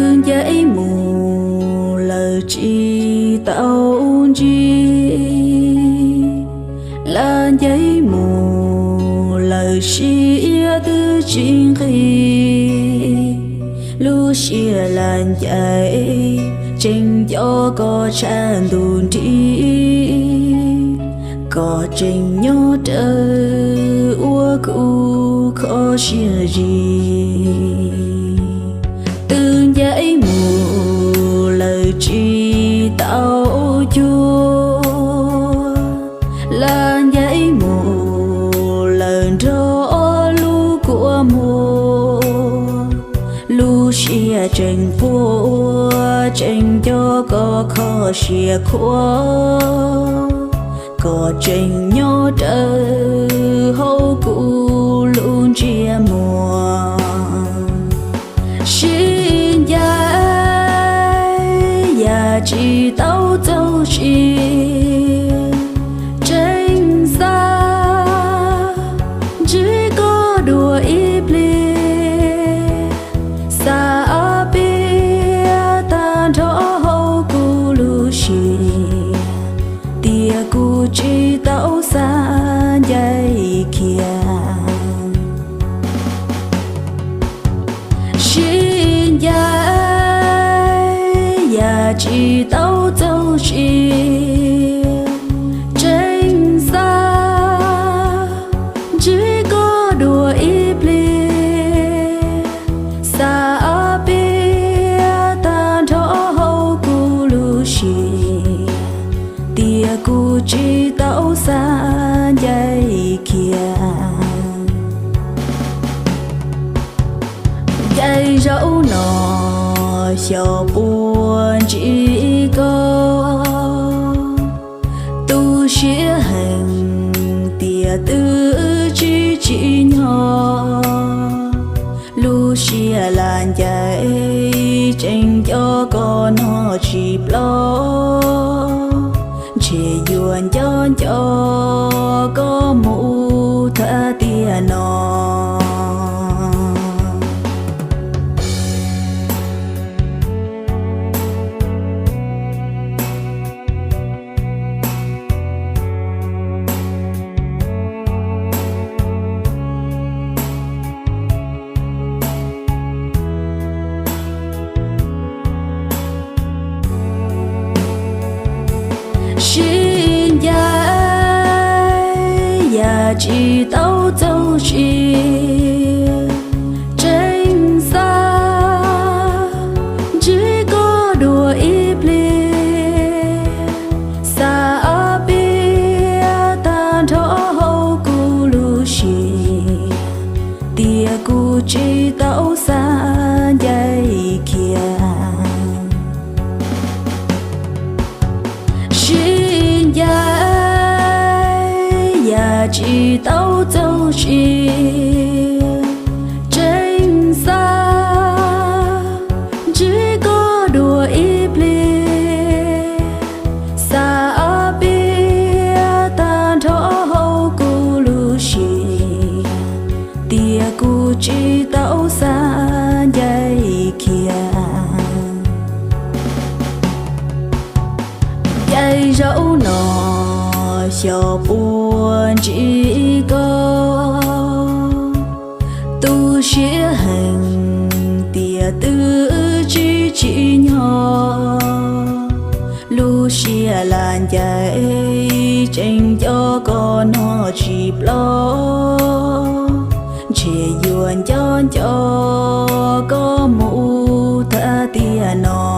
Twb ncaim mus lawm tsis tau ntsib, lam ncaim mus lawm siab twb tsis nqig. Lub siab lam ncaim tseem nco koj tshaj ntuj nrig, koj tseem nyob rawv ua kuv kho siab zim. Twb ncaim mus lawm tsis tau cuag, lam ncaim mus lawm nrog lub kua muag. Lub siab tseem puag tseem nco koj kho siab khuav, koj tseem nyob rawv hauv kuv lub ntsej muag. Sib ncaim yam tsis tau txaus siab, tseem xav ntsib koj dua ib pliag, xav piav tag nrho hauv kuv lub siab, tiam kuv tsis tau xav ncaim kiag. Sib ncaim yam tsis tau txaus siab, tseem xav ntsib koj dua ib pliag, xav piav tag nrho hauv kuv lub siab, tiam kuv tsis tau xav ncaim kiag. Ncaim zaum no xyov puas ntsib koj, tu siab heev tiam twb tsis tsim nyog. Lub siab lam ncaim tseem nco koj noj tsis ploj, ntshe yuav nco nco koj mus thaj tiam no. Sib ncaim yam tsis tau txaus siab, tseem xav ntsib koj dua ib pliag, xav piav tag nrho hauv kuv lub siab, tiam kuv tsis tau xav ncaim kiag. Sib ncaim yam tsis tau txaus siab, tseem xav ntsib koj dua ib pliag, xav piav tag nrho hauv kuv lub siab, tiam kuv tsis tau xav ncaim kiag. Ncaim zaum no xyov puas ntsib koj, tu siab heev tiam twb tsis tsim nyog. Lub siab lam ncaim tseem nco koj noj tsis ploj, ntshe yuav nco nco koj mus thaj tiam no.